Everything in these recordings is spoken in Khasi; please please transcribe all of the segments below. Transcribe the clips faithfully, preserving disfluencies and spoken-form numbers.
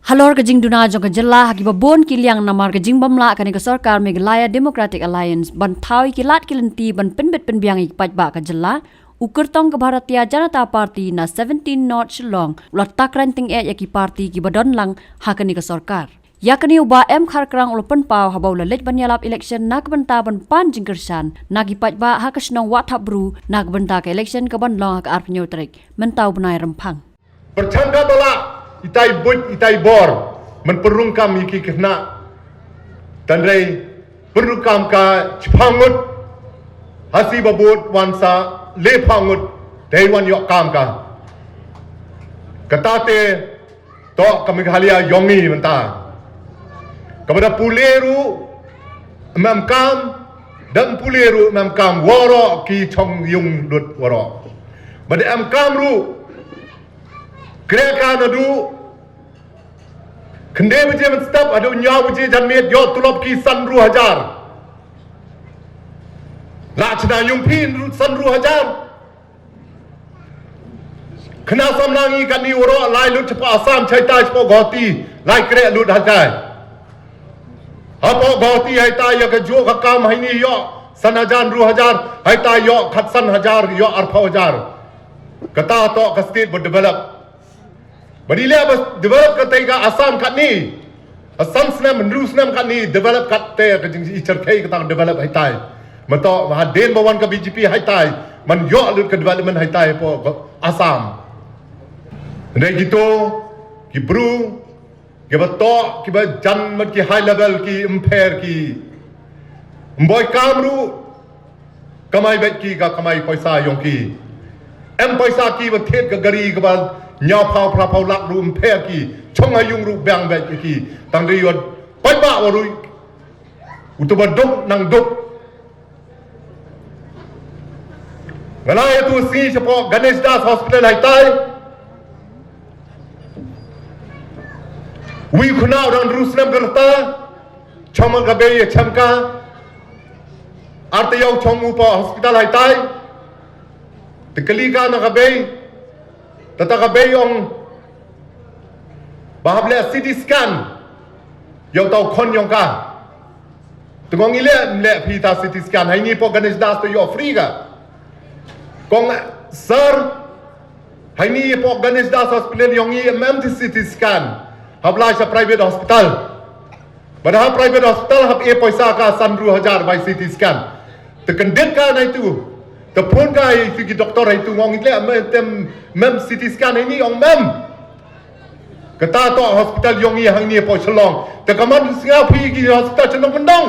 Halor ka jingduna jong ka jylla ha kiba bun ki liang namar ka jingbym lah kane ka sorkar Meghalaya Democratic Alliance ban thaw ïa ki lad ki lynti ban pynbit pynbiang ïa ki paidbah ka jylla, u kyrtong ka Bharatiya Janata Party na seventeen North Shillong u la takren tyngeh ïa ki party kiba don lang ha kane ka sorkar. Ïa kane u Bah M Kharkrang u la pynpaw haba u la leit ban ïalap election na ka bynta ban pan jingkyrshan na ki paidbah ha ka shnong Wahthapbru na ka bynta ka election ka ban long ha ka arphew tarik mynta u bnai Rymphang. Pyrshang katba lah, itai buit, itai bor, men pynrung kam ïa ki khynnah. Tang dei pynrung kam ka shiphew ngut, hasi ba bud wan sa laiphew ngut, dei wan ïoh kam ka. Kata te to ka Meghalaya yong ngi mynta. Kaba da pule ruh mem kam, da pule ruh mem kam, waroh ki chong ïung lut waroh. Ba da em kam ruh, kre ka naduh khyndai baje mynstep haduh hynñiew baje janmiet ïoh tulop ki san ru hajar. La chna ïung phi san ru hajar. Khynnah samla ngi katni waroh lai lut shapoh Assam, shaitai shapoh Guwahati, lai kre lut haitai. Hapoh Guwahati haitai ïa ka juh ka kam haini ïoh san hajar ru hajar, haitai ïoh khatsan hajar, ïoh arphew hajar. Kata to ka state ba develop. Ba dei leh ba develop kata ka Assam katni. San snem, hynriew snem katni develop kata ka jing i cherkhei kata develop haitai. Mato hadien ba wan ka B J P haitai, man ïoh lut ka development haitai hapoh Assam. Hynrei kito ki bru kiba to kiba jan mat ki high level ki empher ki mboi kam ruh kamai bad ki ka kamai paisa yong ki. Em paisa ki ba thied ka gari kaba hynñiewphew phraphew lak ruh empher ki, chong ha ïung ruh biang bad ki. Tang dei ïoh paidbah waroh. Utu ba duk nang duk. Nga la ïa tu sngi shapoh Ganesh Das Hospital haitai. Wi khuna u dang hynriew snem ka rta. Chong ka bei ïa chemka. Arta ïa u chong u pa hospital haitai. Te kali ka na ka bei. Tata ka bei ong ba hap leh C T scan. Ïa u tau khon yong ka. Te ngong i leh, leh phi ta C T scan. Haini po Ganesh Das to ïoh free ka. Kong sir, haini po Ganesh Das hospital yong i mem ti C T scan. Hap lai sha private hospital. Bad ha private hospital hap e paisa ka san ru hajar bai C T scan. Te kendit ka na itu. Te phone ka itu ki doktor itu ngong i leh mem tem mem C T scan haini ong mem. Kata to hospital yong i hangne po Shillong. Te kaman sngew phi ki hospital chnong kendong.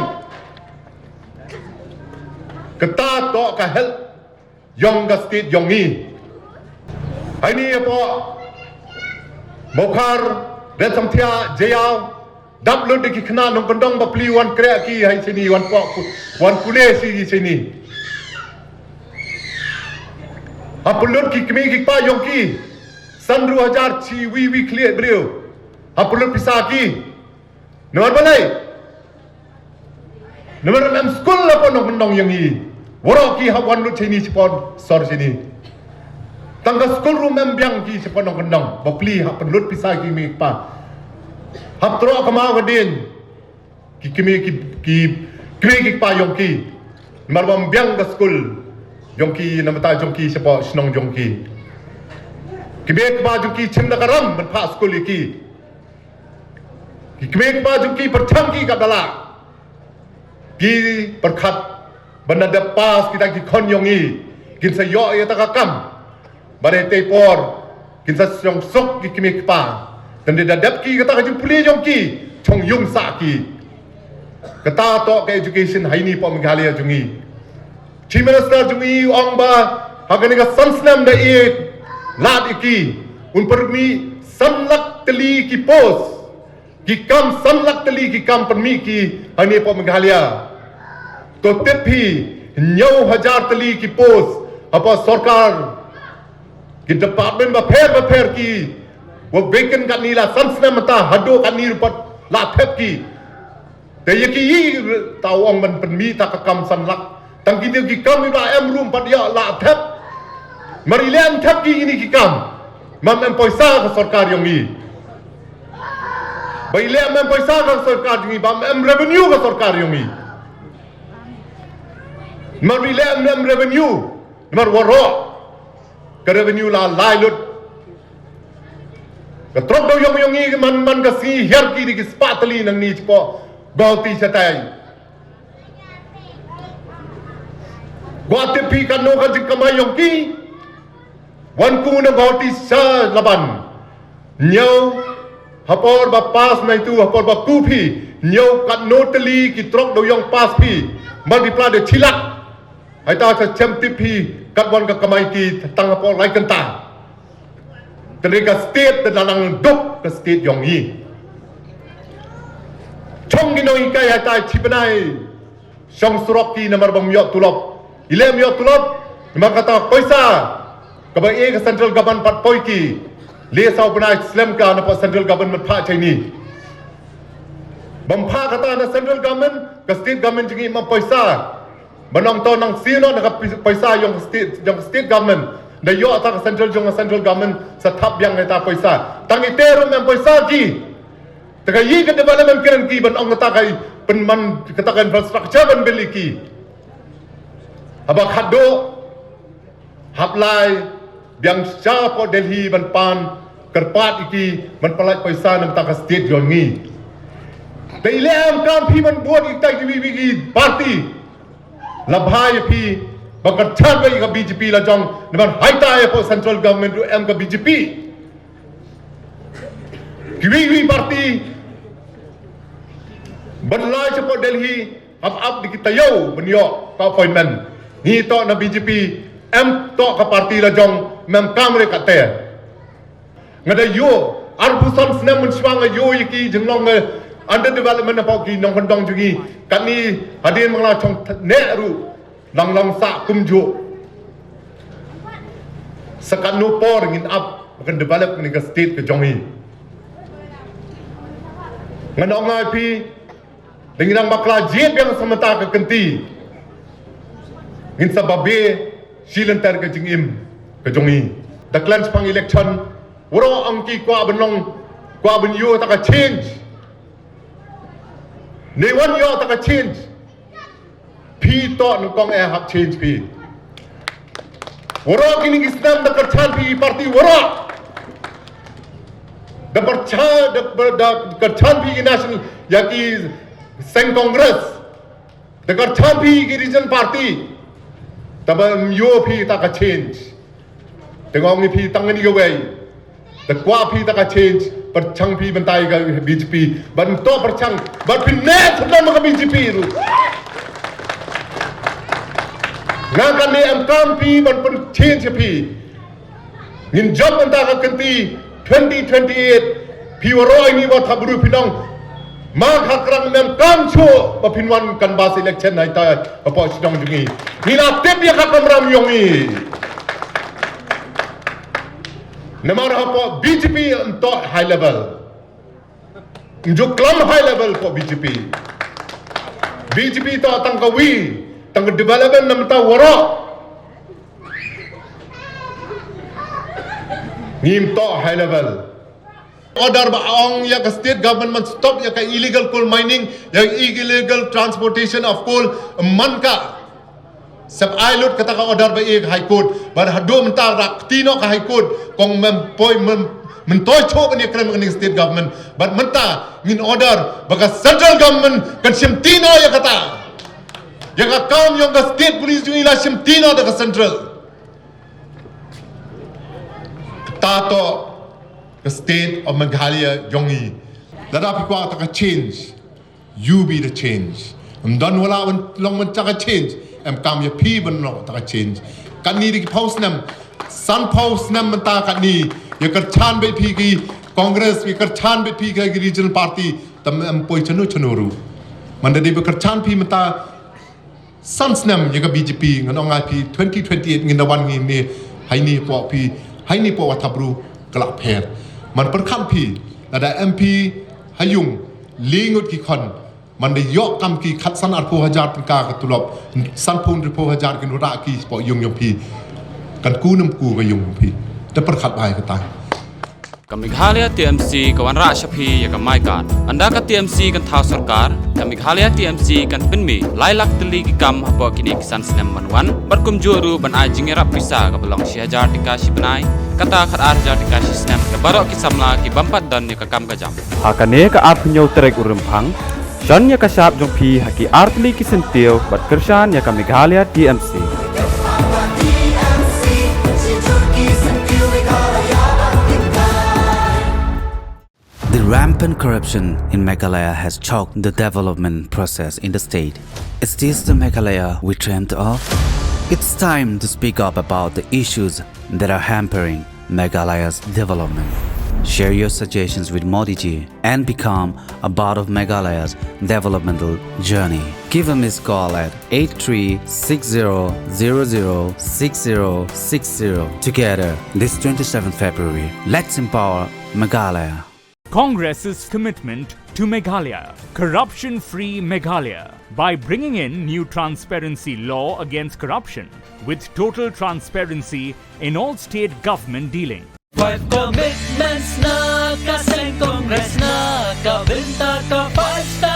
Kata to ka health yong ka state yong i. Haini po Mawkhar, Red Samthia, Jaiaw, dap lut ki khynnah nongkyndong ba pli wan kreh ki hai sini wan po wan pule si sini. Hap lut ki kmie ki kpa yong ki. San ru hajar chi wi wi khlieh briew. Hap lut pisa ki. Namar balei? Namar em skul la pon nong nong yang i. Waroh ki hap wan lut chini chipon sor chini. Tang ka skul rum em biang ki chipon nong nong. Ba pli hap lut pisa ki mi pa. Hap tro ka mau ka din. Ki kmie ki ki kmie ki kpa yong ki. Namar bam biang ka skul yong ki namata jong ki shapo shnong jong ki. Kmie kpa jong ki chim da ka ram ban pha skul ïa ki. Ki kmie kpa jong ki pyrchang ki ka dala. Ki pyrkhat ban da dep pass kita ki khon yong i. Kin sa ïoh ïa ta ka kam. Ba dei te por kin sa song sok ki kmie kpa. Tang da dep ki kata ka jingpule jong ki chong yung sa ki. Kata to ka education haini po Meghalaya jong i. Chief Minister jong i ong ba ha kane ka san snem da i lad i ki un pynmih san lak tylli ki post. Ki kam san lak tylli ki kam pynmih ki haini po Meghalaya. To tip hi hynñiew hajar tylli ki post hapoh sorkar ki department bapher bapher ki wa vacant katni la san snem mynta haduh katni ruh pat la thep ki. Te ïa ki i tau ong ban pynmih ta ka kam san lak. Tang ki dei ki kam i ba em rum pat ïa la thep. Mar i leh thep ki ini ki kam. Mam em poisa ka sorkar yong i. Ba i leh mem poisa ka sorkar jong i, ba mem revenue ka sorkar jong i. Namar ba i leh mem revenue, namar waroh ka revenue la lai lut. Ka trok dewïong jong i man man ka sngi hiar ki da ki spah tylli nangne shapoh Guwahati shatai. Wat tip phi katno ka jingkamai jong ki. Wan ku na Guwahati sha Laban. Ñiew ha por ba pass na itu, ha por ba ku phi. Ñiew katno tylli ki trok dewïong pass phi. Multiply da shi lak. Haita sa shem tip phi kat wan ka kamai ki tang ha por lai kynta. Te ka state te da nang duk ka state jong i. Chong ki nonghikai haita shi bnai. Shong surok ki namar bym ïoh tulop. I leh ym ïoh tulop namar kata poisa kaba e ka central government pat poi ki. Le saw bnai slem ka na pa central government pha chaini. Bym pha kata na central government, ka state government jong i ym ap poisa. Ba nang to nang siew noh na ka pi- poisa jong ka state, jong ka state government. Da ïoh ta ka central, jong ka central government sa thap biang ïa ta poisa. Tang ite ruh ym ap poisa ki. Te ka ïa ka development kren ki ban ong kata ka pynman kata ka infrastructure ban build ïa ki. Haba khadduh hap lai biang shapoh Delhi ban pan kyrpad ïa ki ban pyllait poisa na bynta ka state jong ngi. Te i leh em kam phi ban bud ïa kita kiwei kiwei ki party. La bha ïa phi ba kyrchan ba ïa ka B J P la jong, namar haita hapoh central government ruh em ka B J P. Kiwei kiwei party ban lai shapoh Delhi hap ap da ki taïew ban ïoh ka appointment. Ngi toh na B J P em toh ka party la jong, mem kam re kate. Nga da ïoh arphew san snem mynshuwa nga ïoh ïa ki jinglong, eh, underdevelopment hapoh ki nongkyndong jong ngi. Katni hadien ba nga la shong neh ruh nang long sah kumjuh. Sa katno por ngin ap ba kan develop kane ka state ka jong ngi. Ngan ong ïa phi, dang ngi dang bakla jied biang sa mynta ka kynti. Ngin sa babe shi lynter ka jingim ka jong ngi. Da khlem shipang election, waroh ong ki kwah ban long, kwah ban ïoh ta ka change. Ne wan ïoh ta ka change. Phi toh nyngkong eh hap change phi. Waroh kine ki snem da kyrchan phi party waroh. Da kyrchan, da, da kyrchan phi national, ïa ki seng Congress. Da kyrchan phi ki regional party. Tangba ym ïoh phi ta ka change. Te nga ong ïa phi tang kane kawei. Te kwah phi ta ka change, pyrshang phi ban tai ka B J P, ban to pyrshang, ban pyneh sdang ka B J P ruh. Nga kane em kam phi ban pyn change phi. Ngin jop mynta ka kynti twenty twenty-eight, phi waroh ïa ngi wat ha bru phi nong. Ma kha krang mem kam shuh ba phin wan canvass election haita hapoh shnong jong ngi. Ngi la tip ïa ka kamram jong ngi. Namar hapoh B J P ym toh high level. Ym ju klam high level hapoh B J P. B J P toh tang ka wi, tang ka development namar ta waroh. Ngim toh high level. Order ba ong ïa ka state government ban stop ïa ka illegal coal mining, ïa illegal transportation of coal, man ka. Sep ai lut kata ka order ba ïa ka High Court, bad haduh mynta ra kti noh ka High Court, kong mem poi mem, mem toi choh ban ïa krem ka state government, bad mynta ngin order ba ka central government kan shim ti noh ïa kata. Ïa ka kam ïong ka state police jong i la shim ti noh da ka central. Ta to ka state of Meghalaya jong i. Lada phi kwah ta ka change, you be the change. Ym don wala un long man ta ka change. Em kam ïa phi ban long ta ka change. Katni da ki phew snem, san phew snem mynta katni, ïa kyrchan bad phi ki Congress, ïa kyrchan bad phi ki regional party, tam em poi chano chano ruh. Man da dei ba kyrchan phi mynta san snem ïa ka B J P, ngan ong ai phi twenty twenty-eight ngin da wan ngi ne, hai ni poh phi, hai ni poh wat ha bru ka la pher. Man pyrkhat phi, lada M P ha yung, li ngut ki khon, man da ïoh kam ki khatsan arphew hajar tyngka ka tulop, sanphew hynriewphew hajar ki nura ki poh yung ïong phi. Kan ku nam ku ka yung phi. Da pyrkhat bai ka tai. Ka Meghalaya T M C ka wanrah sha phi ïa ka MyGov. Ynda ka T M C kan thaw sorkar, ka Meghalaya T M C kan pynmih lai lak tylli ki kam hapoh kine ki san snem ban wan, bad kumjuh ruh ban ai jingïarap pisa kaba long shi hajar tyngka shi bnai, kata khatar hajar tyngka shi snem, ïa baroh ki samla ki bym pat don ïa ka kam ka jam. Ha kane ka arphew hynñiew tarik u Rymphang, shon ïa ka shap jong phi ha ki artylli ki syntiew bad kyrshan ïa ka Meghalaya T M C. The rampant corruption in Meghalaya has choked the development process in the state. Is this the Meghalaya we dreamt of? It's time to speak up about the issues that are hampering Meghalaya's development. Share your suggestions with Modi ji and become a part of Meghalaya's developmental journey. Give a missed call at eight three six zero zero zero six zero six zero. Together, this twenty-seventh February, let's empower Meghalaya. Congress's commitment to Meghalaya, corruption-free Meghalaya, by bringing in new transparency law against corruption with total transparency in all state government dealing. Five commitments na ka seng Congress na ka bynta ka five star